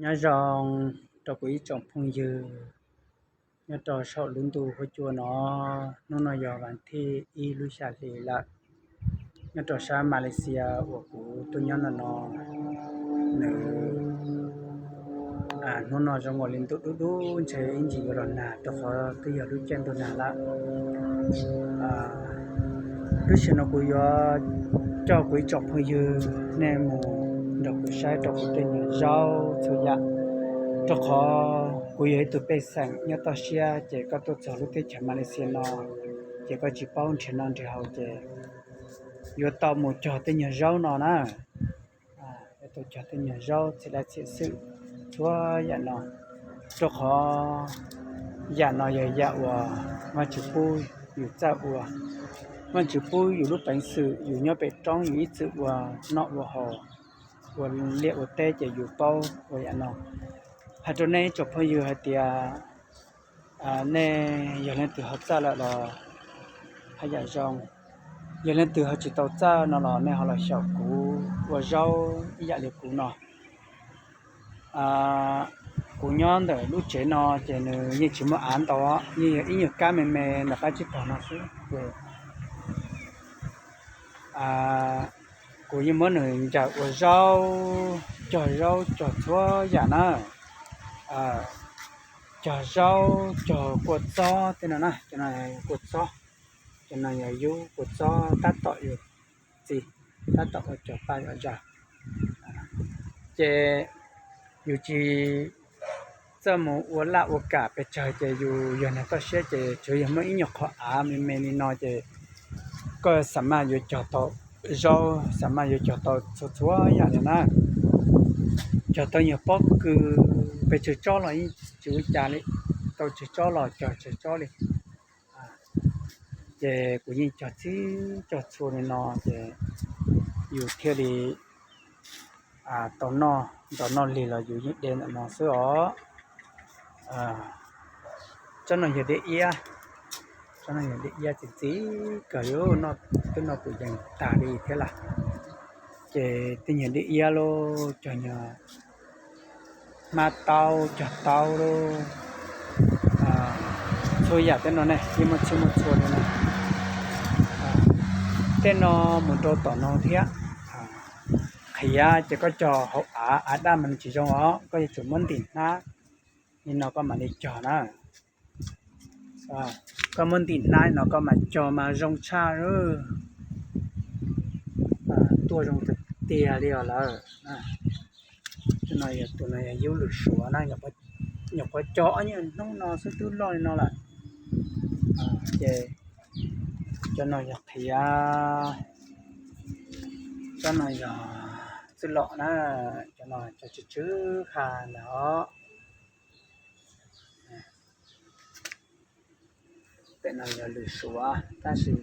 Nyob zoo rau kuv ib tsoom phooj ywg nyob rau saum lub ntuj huab cua no. Hnub no yog vas thib ib lub xya hli lawm. Nyob rau sab Malaysia uas kuv tuaj nyob no no, nws hnub no zoo nkaus li ntuj dub dub ntshe ib ntsis yuav los nag rau qhov twb yog lub caij ntuj nag lawm. Lub sij hawm no kuv yuav coj kuv ib tsoom phooj ywg nej mus nrog kuv saib rau kuv tej nyuag zaub txhua yam, rau qhov kuv yog ib tug pej xeem nyob toj siab ces koj tuaj txog lub teb chaws Malaysia no ces koj tsis paub nrhiav noj nrhiav haus ces yuav tau mus cog tej nyuag zaub no na. Yuav tau cog tej nyuag zaub txhia dab txhia xwm txhua yam no, rau qhov yam no yog yam uas Vajtswv pub yus txawj ua. Vajtswv pub yus lub peev xwm yus nyob pem roob yus ib txwm ua noj ua haus, ua liaj ua teb ces yus paub ua yam no. Hais rau nej ib tsoom phooj ywg hais tias nej yog leej twg ho txawj lawm los haj yam zoo, yog leej twg ho tsis tau txawj no los nej ho los xyaum kuv ua zaub ib yam li kuv no. Kuv nyob ntawm lub tsev no ces nws yeej tsis muaj av ntau, yeej yog ib nyuag kab me me ntawm qab tsib taug no xwb. Kuv yeej muab nws ncaws ua zaub, cog zaub cog txhua yam na. Cog zaub cog kua txob tej no na, cov no kua txob, cov no yog yub kua txob tab tom yuav txi, tab tom ua cog paj ua zaj. Ces yus tsis txawj mus ua laj ua kam pes tsawg ces yus yog neeg toj siab ces tsuas yog muaj ib nyuag qhov av me me li no ces koj xav mas yuav cog tau zaub, xav mas yuav cog tau txhua txhua yam li na. Cog tau nyuag pob kws pes tsawg tsob los yeej tsis ua cas li, tau tsawg tsob los cog tsawg tsob li. Ces kuv yeej cog txhij cog txhua li no ces yus thiaj li tau noj, nrog noj lig los yus yeej de ntawm no xwb os. Tsob no yog dej iab, tsob no yog dej iab txi txiv kawg li, twb noj pum yees tag li thiab lawm. Ces tej nyuag dej iab los cog nyuag hmab taub cog taub los, txhua yam tej no ne yeej muaj txhij muaj txhua li na. Tej no mus rau tom no thiab. Qhiav ces koj cog hauv av, av daj mas nws tsis zoo os, koj yuav tsum muab ntim hnab li no koj mam li cog na. Koj muab ntim hnab no koj mam cog mas zoo tshaj, tuaj zoo tiag tiag li os lawm. Tus no yog, tus no yog yub lwm suav na, nyuam qhuav cog ob nyuag hnub no xwb twb loj li no lawm. Ces cov no yog qhiav, cov no yog txwj lom na, cov no cov tsw tsw ha ntag os. Pem no yog lwm suav tab sis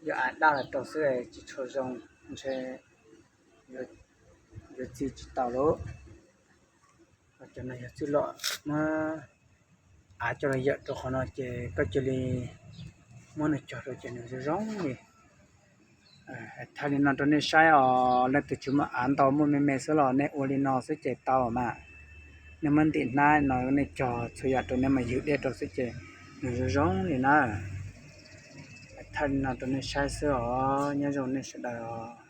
yog av daj los rau xwb tsis tshua zoo, ntshe yuav txi tsis tau lauj. Cov no yog txwj lom, muab av coj los yawm rau qhov no ces koj cia li muab nws cog rau ces nws zoo zoo li. Thaij li no rau nej saib os, leej twg tsis muaj av ntau muaj me me xwb los nej ua li no xwb ces tau mas. Nej muab ntim hnab no nej cog txhua yam rau nej mas ywg dej rau xwb ces nws zoo zoo li na. Thaij li no rau nej saib xwb os, nyob zoo nej sawv daws os.